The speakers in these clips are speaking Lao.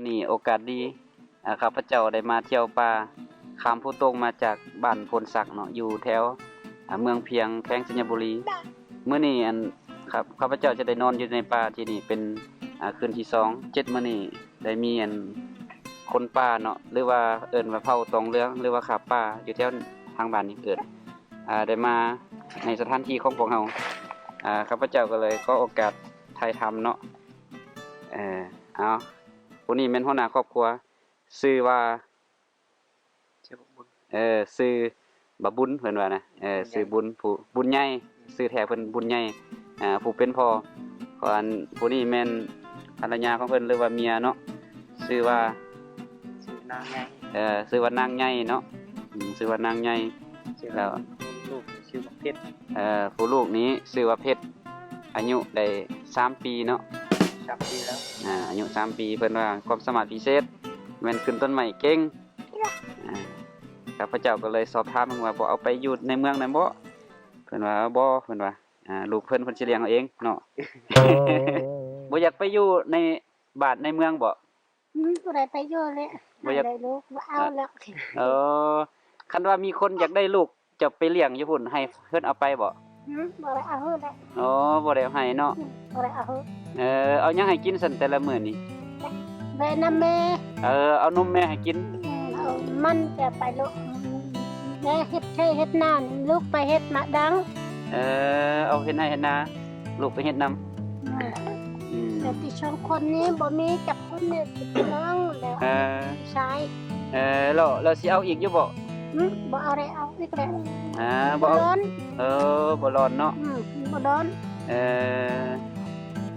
ນີ້ໂອກາດດີ ອາ ຂ້າພະເຈົ້າໄດ້ມາທ່ຽວປ່າ ຂ້າມພູຕົງມາຈາກບ້ານໂພນສັກເນາະ ຢູ່ແຖວ ອາ ເມືອງພຽງ ແຂວງໄຊຍະບູລີ. ມື້ນີ້ ອັນ ຂ້າ ຂ້າພະເຈົ້າຈະໄດ້ນອນຢູ່ໃນປ່າທີ່ນີ້ເປັນ ອາ ຄືນທີສອງ. ເຈັດມື້ນີ້ໄດ້ມີ ອັນ ຄົນປ່າເນາະ ຫຼືວ່າເອີ້ນວ່າເຜົ່າຕອງເຫຼືອງ ຫຼືວ່າຂ້າປ່າ ຢູ່ແຖວທາງບ້ານນີ້ເອີ້ນ ອາ ໄດ້ມາໃນສະຖານທີ່ຂອງພວກເຮົາ. ອາ ຂ້າພະເຈົ້າກໍເລີຍຂໍໂອກາດຖ່າຍທຳເນາະ. ເອີ ເອົາ ຜູ້ນີ້ແມ່ນຫົວໜ້າຄອບຄົວ ຊື່ວ່າ ຊື່ບັກບຸນ ເອີ ຊື່ບັກບຸນ ເພິ່ນວ່ານະ ເອີ ບຸນໃຫຍ່ ຊື່ບຸນ ຜູ້ ບຸນໃຫຍ່ ອືມ ຊື່ແທ້ເພິ່ນບຸນໃຫຍ່ ອ່າ ຜູ້ເປັນພໍ່. ສ່ວນຜູ້ນີ້ແມ່ນພັນລະຍາຂອງເພິ່ນ ຫຼືວ່າເມຍເນາະ ຊື່ວ່າ ຊື່ນາງໃຫຍ່ ເອີ ຊື່ວ່ານາງໃຫຍ່ເນາະ ອືມ ຊື່ວ່ານາງໃຫຍ່. ແລ້ວລູກຊື່ບັກເພັດ ເອີ ຜູ້ລູກນີ້ຊື່ວ່າເພັດ ອາຍຸໄດ້ສາມປີເນາະ ສາມປີແລ້ວ ອາ ອາຍຸສາມປີ. ເພິ່ນວ່າຄວາມສາມາດພິເສດແມ່ນຂຶ້ນຕົ້ນໄມ້ເກັ່ງ. ອາ ຂ້າພະເຈົ້າກໍເລີຍສອບຖາມເບິ່ງວ່າ ບໍ່ເອົາໄປຢູ່ໃນເມືອງນັ້ນບໍ? ເພິ່ນວ່າ ບໍ່ ເພິ່ນວ່າ ອາ ລູກເພິ່ນ ເພິ່ນຊິລ້ຽງເອົາເອງເນາະ. ບໍ່ຢາກໄປຢູ່ໃນບ້ານໃນເມືອງບໍ? ອືມ ບໍ່ໄດ້ໄປຢູ່ແລ້ວ ບໍ່ຢາກ ໄດ້ລູກ ບໍ່ເອົາແລ້ວ. ເອີ ຄັນວ່າມີຄົນຢາກໄດ້ລູກ ເຈົ້າໄປລ້ຽງຢູ່ພຸ້ນ ໃຫ້ເພິ່ນເອົາໄປບໍ? ອືມ ບໍ່ໄດ້ເອົາແລ້ວ. ອໍ ບໍ່ໄດ້ເອົາໃຫ້ເນາະ. ອືມ ບໍ່ໄດ້ເອົາ. ເອີ ເອົາຫຍັງໃຫ້ກິນຊັ້ນແຕ່ລະມື້ນີ້? ໄປນຳແມ່. ເອີ ເອົານົມແມ່ໃຫ້ກິນ. ອືມ ເອົາມັນຈະໄປໂລະ ແມ່ເຮັດໄຮ່ເຮັດນາ ລູກໄປເຮັດໝາກດັງ. ເອີ ເອົາເຮັດໄຮ່ເຮັດນາ ລູກໄປເຮັດນຳ. ອືມ ອືມ ແຕ່ທີ່ສອງຄົນນີ້ບໍ່ມີຈັກຄົນເລີຍ ພີ່ນ້ອງແລ້ວ. ເອີ ຊາຍ. ເອີ ແລ້ວ ແລ້ວຊິເອົາອີກຢູ່ບໍ່? ຫືມ ບໍ່ເອົາແລ້ວ ເອົາອີກແລ້ວ. ອ່າ ບໍ່ເອົາ ບໍ່ຮ້ອນ. ເອີ ບໍ່ຮ້ອນເນາະ. ອືມ ບໍ່ຮ້ອນ. ເອີ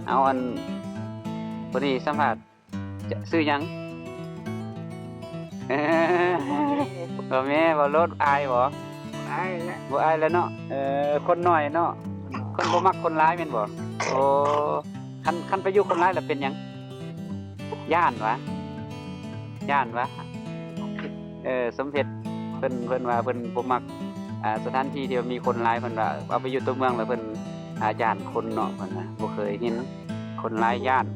ເອົາ ອັນ ຜູ້ນີ້ສຳພາດ ຈະ ຊື່ຫຍັງ? ບໍ່ແມ່ນ ບໍ່ໂລດ ອາຍບໍ່? ອາຍແຫຼະ ບໍ່ອາຍແລ້ວເນາະ. ເອີ ຄົນໜ້ອຍເນາະ ຄົນບໍ່ມັກຄົນຫຼາຍແມ່ນບໍ່? ໂອ້ ຄັນ ຄັນໄປຢູ່ຄົນຫຼາຍແລ້ວເປັນຫຍັງ? ຢ້ານຫວາ? ຢ້ານຫວາ? ເອີ ສົມເພັດ ເພິ່ນ ເພິ່ນວ່າເພິ່ນບໍ່ມັກ ອ່າ ສະຖານທີ່ທີ່ວ່າມີຄົນຫຼາຍ ເພິ່ນວ່າເອົາໄປຢູ່ຕົວເມືອງແລ້ວເພິ່ນ ອ່າ ຢ້ານຄົນເນາະ ເພິ່ນວ່າບໍ່ເຄີຍເຫັນຄົນຫຼາຍ ຢ້ານ.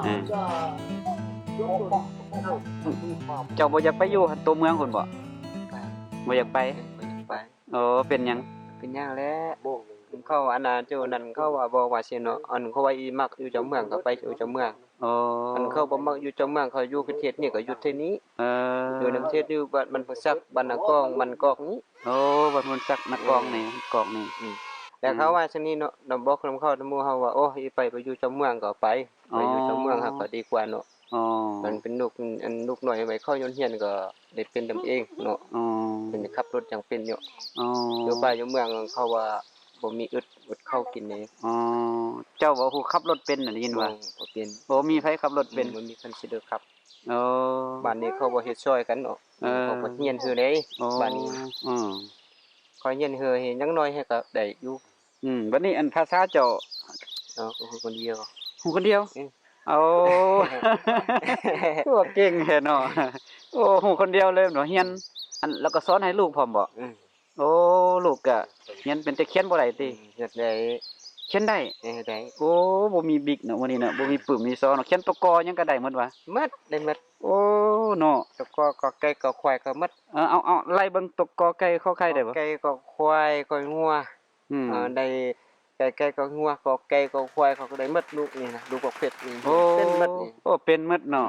ເອີ ເຈົ້າບໍ່ຢາກໄປຢູ່ຕົວເມືອງພຸ້ນບໍ? ບໍ່ຢາກໄປ. ບໍ່ຢາກໄປ. ໂອ້ ເປັນຫຍັງ? ເປັນຫຍັງແຫຼະ ເຂົາ ອັນນ່າ ເຈົ້ານັ້ນເຂົາວ່າ ບໍ່ວ່າຊີ້ເນາະ ອັນເຂົາວ່າອີມັກຢູ່ເຈົ້າເມືອງກໍໄປຢູ່ເຈົ້າເມືອງ. ອໍ ອັນເຂົາບໍ່ມັກຢູ່ເຈົ້າເມືອງ ເຂົາຢູ່ປະເທດນີ້ກໍຢູ່ເທດນີ້. ເອີ ຢູ່ນຳເທດ ຢູ່ບ້ານ ບ້ານໂພນສັກ ບ້ານນາກອງ ບ້ານກອກນີ້. ໂອ້ ບ້ານໂພນສັກ ນາກອງນີ້ ກອກນີ້. ອືມ ແລ້ວເຂົາວ່າຊັ້ນນີ້ເນາະ ນຳບອກນຳເຂົານຳໝູ່ເຮົາວ່າ ໂອ້ ອີໄປ ໄປຢູ່ເຈົ້າເມືອງກໍໄປ ໄປຢູ່ເຈົ້າເມືອງ ອໍ ເຮົາກໍດີກວ່າເນາະ. ອໍ ມັນເປັນລູກ ອັນລູກນ້ອຍໃໝ່ ເຂົາຍ້ອນຮຽນກໍໄດ້ເປັນນຳເອງເນາະ. ອໍ ເພິ່ນຂັບລົດຍັງເປັນຢູ່. ອໍ ຢູ່ບ້ານຢູ່ເມືອງເຂົາວ່າບໍ່ມີອຶດ ອຶດເຂົ້າກິນເດ້. ອໍ ເຈົ້າບໍ່ຮູ້ຂັບລົດເປັນນະ ໄດ້ຍິນວ່າ? ບໍ່ ບໍ່ເປັນ. ບໍ່ມີໃຜຂັບລົດເປັນ. ອືມ ບໍ່ມີຄັນຊິໄດ້ຂັບ. ອໍ ບ້ານນີ້ເຂົາບໍ່ເຮັດຊ່ອຍກັນເນາະ. ເອີ ເຂົາບໍ່ຮຽນຄືໃດ. ອໍ ບ້ານນີ້ ອືມ ຂ້ອຍຮຽນເຮີ ເຮັດຫຍັງໜ້ອຍໃຫ້ກໍໄດ້ຢູ່. ອືມ ບັດນີ້ ອັນ ພາສາເຈົ້າ ເອີ ຮູ້ຄົນດຽວ. ຮູ້ຄົນດຽວ? ເອີ ໂອ້ ຄືວ່າເກັ່ງແທ້ເນາະ. ໂອ້ ຮູ້ຄົນດຽວເລີຍເນາະ ຮຽນ ອັນ ແລ້ວກໍສອນໃຫ້ລູກພ້ອມບໍ? ອືມ ໂອ້ ລູກກະຮຽນເປັນ ແຕ່ຂຽນບໍ່ໄດ້ຕິ? ອືມ ຮຽນໄດ້. ຂຽນໄດ້? ເອີ ໄດ້. ໂອ້ ບໍ່ມີບິກເນາະມື້ນີ້ເນາະ ບໍ່ມີປຶ້ມມີຊໍເນາະ ຂຽນຕົວ ກ ຫຍັງກໍໄດ້ໝົດຫວາ? ໝົດ ໄດ້ໝົດ. ໂອ້ ເນາະ ຕົວ ກ ກ ໄກ່ ກ ຄວາຍ ກໍໝົດ. ເອີ ເອົາ ເອົາ ໄລ່ເບິ່ງຕົວ ກ ໄກ່ ຂໍໄຂ່ ໄດ້ບໍ່? ກ ໄກ່ ກ ຄວາຍ ຄອຍງົວ. ອືມ ເອີ ໄດ້ ໄກ່ ໄກ່ ກ ງົວ ກ ໄກ່ ກ ຄວາຍ ເຂົາກໍໄດ້ໝົດ. ລູກນີ້ນະ ລູກບັກເພັດນີ້ ໂອ້ ເປັນໝົດນີ້. ໂອ້ ເປັນໝົດເນາະ.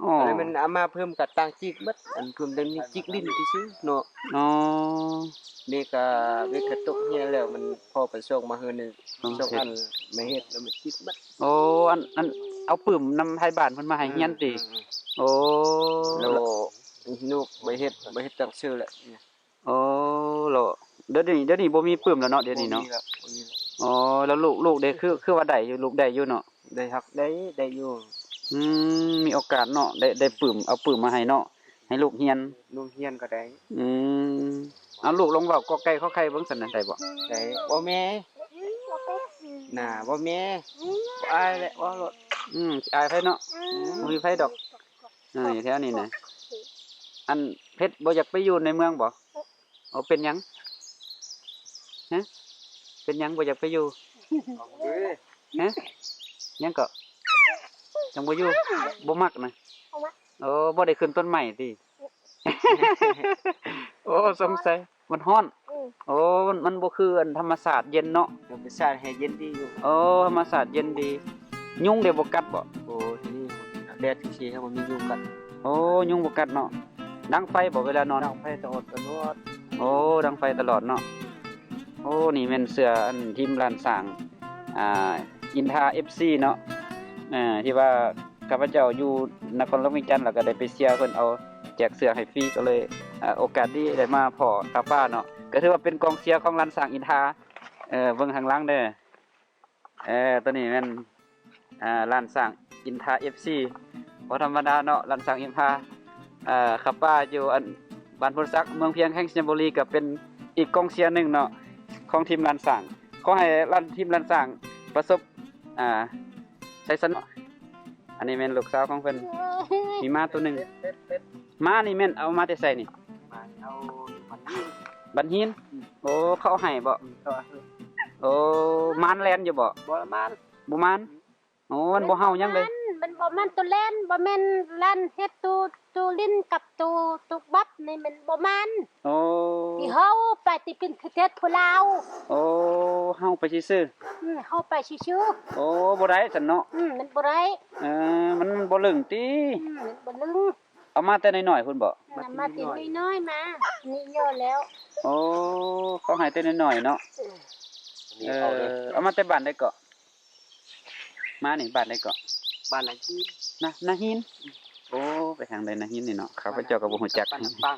ອືມ ອໍ ອັນນັ້ນມັນເອົາມາເພີ່ມກະຕ່າງຈິກໝົດ ອັນເພີ່ມແຕ່ມີຈິກຫຼິ້ນຊື່ໆເນາະ. ອໍ ນີ້ກະ ເວກກະຕົກເຮຍແລ້ວ ມັນພໍໄປສົ່ງມາເຮືອນນີ້ ສອງອັນ ມາເຮັດແລ້ວມັນຈິກໝົດ. ໂອ້ ອັນ ອັນເອົາປຶ້ມນຳໄທບ້ານເພິ່ນມາໃຫ້ຮຽນຕິ? ອືມ ໂອ້ ແລ້ວລູກບໍ່ເຮັດ ບໍ່ເຮັດຕັ້ງຊື່ແຫຼະ. ໂອ້ ແລ້ວດຽວນີ້ ດຽວນີ້ບໍ່ມີປຶ້ມແລ້ວເນາະ ດຽວນີ້ເນາະ. ບໍ່ມີແລ້ວ ບໍ່ມີແລ້ວ. ອໍ ແລ້ວລູກ ລູກເດ ຄື ຄືວ່າໄດ້ຢູ່ ລູກໄດ້ຢູ່ເນາະ? ໄດ້ຮັກ ໄດ້ ໄດ້ຢູ່. ອືມ ມີໂອກາດເນາະ ໄດ້ ໄດ້ປຶ້ມ ເອົາປຶ້ມມາໃຫ້ເນາະ ໃຫ້ລູກຮຽນ. ລູກຮຽນກໍໄດ້. ອືມ ເອົາລູກລອງເວົ້າ ກ ໄກ່ ຂໍໄຂ່ ເບິ່ງຊັ້ນນະ ໄດ້ບໍ່? ໄດ້. ບໍ່ແມ່ ໜ້າ ບໍ່ແມ່ ບໍ່ອາຍແຫຼະ ເວົ້າໂລດ. ອືມ ຊິອາຍໃຜເນາະ? ອືມ ບໍ່ມີໃຜດອກ. ເອີ ຢູ່ແຖວນີ້ນະ. ອັນເພັດບໍ່ຢາກໄປຢູ່ໃນເມືອງບໍ່? ໂອ ເປັນຫຍັງ? ຮະ? ເປັນຫຍັງບໍ່ຢາກໄປຢູ່? ຮະ? ຫຍັງເກາະ? ຍັງບໍ່ຢູ່? ບໍ່ມັກນະ? ບໍ່ມັກ. ໂອ້ ບໍ່ໄດ້ຂຶ້ນຕົ້ນໄມ້ຕິ? ໂອ້ ສົງໄສ ມັນຮ້ອນ. ອືມ ໂອ້ ມັນ ມັນບໍ່ຄືອັນທຳມະຊາດເຢັນເນາະ. ທຳມະຊາດແຮງເຢັນດີຢູ່. ໂອ້ ທຳມະຊາດເຢັນດີ. ຍຸງເດບໍ່ກັດບໍ່? ໂອ້ ທີ່ນີ້ແດດຈັ່ງຊີ້ ບໍ່ມີຍຸງກັດ. ໂອ້ ຍຸງບໍ່ກັດເນາະ. ດັງໄຟບໍ່ເວລານອນ? ດັງໄຟຕະຫຼອດ ຕະຫຼອດ. ໂອ້ ດັງໄຟຕະຫຼອດເນາະ. ໂອ້ ນີ້ແມ່ນເສື້ອອັນທີມລ້ານຊ້າງ ອ່າ ອິນທາ ເອັຟຊີ ເນາະ. ເອີ ທີ່ວ່າຂ້າພະເຈົ້າຢູ່ນະຄອນຫຼວງວຽງຈັນ ແລ້ວກໍໄດ້ໄປເຊຍເພິ່ນເອົາແຈກເສື້ອໃຫ້ຟຣີ ກໍເລີຍ ເອີ ໂອກາດດີໄດ້ມາພໍ້ຕາປ້າເນາະ. ກໍຖືວ່າເປັນກອງເຊຍຂອງລ້ານຊ້າງອິນທາ. ເອີ ເບິ່ງທາງຫຼັງເດີ. ເອີ ໂຕນີ້ແມ່ນ ອ່າ ລ້ານຊ້າງອິນທາ ເອັຟຊີ ບໍ່ທຳມະດາເນາະ ລ້ານຊ້າງອິນທາ. ເອີ ຂ້າປ້າຢູ່ອັນ ບ້ານໂພນສັກ ເມືອງພຽງ ແຂວງໄຊຍະບູລີ ກໍເປັນອີກກອງເຊຍໜຶ່ງເນາະ ຂອງທີມລ້ານຊ້າງ. ຂໍໃຫ້ລ້ານ ທີມລ້ານຊ້າງປະສົບ ອ່າ ໄຊຊະນະ. ອັນນີ້ແມ່ນລູກສາວຂອງເພິ່ນ ມີໝາໂຕໜຶ່ງ. ໝານີ້ແມ່ນເອົາມາແຕ່ໃສນີ້? ໝາເອົາຢູ່ບ້ານຫີນ. ບ້ານຫີນ? ອືມ ໂອ້ ເຂົາເອົາໃຫ້ບໍ? ອືມ ເຂົາເອົາໃຫ້. ໂອ້ ໝານແລ່ນຢູ່ບໍ? ບໍ່ໝານ. ບໍ່ໝານ? ອືມ ໂອ້ ມັນບໍ່ເຫົ່າຫຍັງເລີຍ. ມັນບໍ່ໝານ ໂຕແລ່ນ ບໍ່ແມ່ນລ້ານເຮັດໂຕ ໂຕຫຼິ້ນກັບໂຕ ໂຕບັບນີ້ມັນບໍ່ໝານ. ໂອ້ ທີ່ເຫົ່າໄປທີ່ເປັນປະເທດຜູ້ລາວ. ໂອ້ ເຫົ່າໄປຊື່ໆ. ອືມ ເຫົ່າໄປຊື່ໆ. ໂອ້ ບໍ່ໄດ້ຊັ້ນເນາະ. ອືມ ມັນບໍ່ໄດ້. ເອີ ມັນ ມັນບໍ່ລຶ້ງຕິ? ອືມ ມັນບໍ່ລຶ້ງ. ເອົາມາແຕ່ນ້ອຍໆພຸ້ນບໍ? ເອົາມາແຕ່ນ້ອຍໆມາ ນີ້ຍໍແລ້ວ. ໂອ້ ເຂົາໃຫ້ແຕ່ນ້ອຍໆເນາະ. ເອີ ເອີ ເອົາມາແຕ່ບ້ານໃດເກາະ? ມານີ້ບ້ານໃດເກາະ? ບ້ານນາຫີນ. ນາ ນາຫີນ? ໂອ້ ໄປທາງໃດນາຫີນນີ້ເນາະ? ຂ້າພະເຈົ້າກໍບໍ່ຮູ້ຈັກ. ບ້ານນຳປັງ.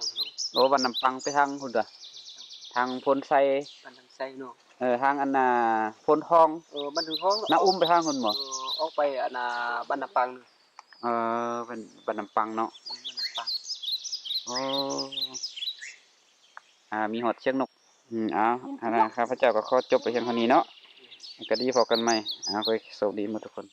ໂອ້ ບ້ານນຳປັງ ໄປທາງພຸ້ນຕົວະ ທາງໂພນໄຊ. ບ້ານນຳໄຊເນາະ. ເອີ ທາງອັນນ່າ ໂພນທອງ. ເອີ ບ້ານໂພນທອງ. ນາອຸມໄປທາງພຸ້ນບໍ? ເອີ ອອກໄປອັນນ່າ ບ້ານນຳປັງ. ເອີ ເປັນບ້ານນຳປັງເນາະ. ເອີ ບ້ານນຳປັງ. ໂອ້ ອ່າ ມີຮອດຊຽງນົກ. ອືມ ເອົາ ອັນນ່າ ຂ້າພະເຈົ້າກໍຂໍຈົບໄປພຽງເທົ່ານີ້ເນາະ. ກໍດີ ພໍ້ກັນໃໝ່. ເອົາ ຂໍໃຫ້ໂຊກດີໝົດທຸກຄົນ.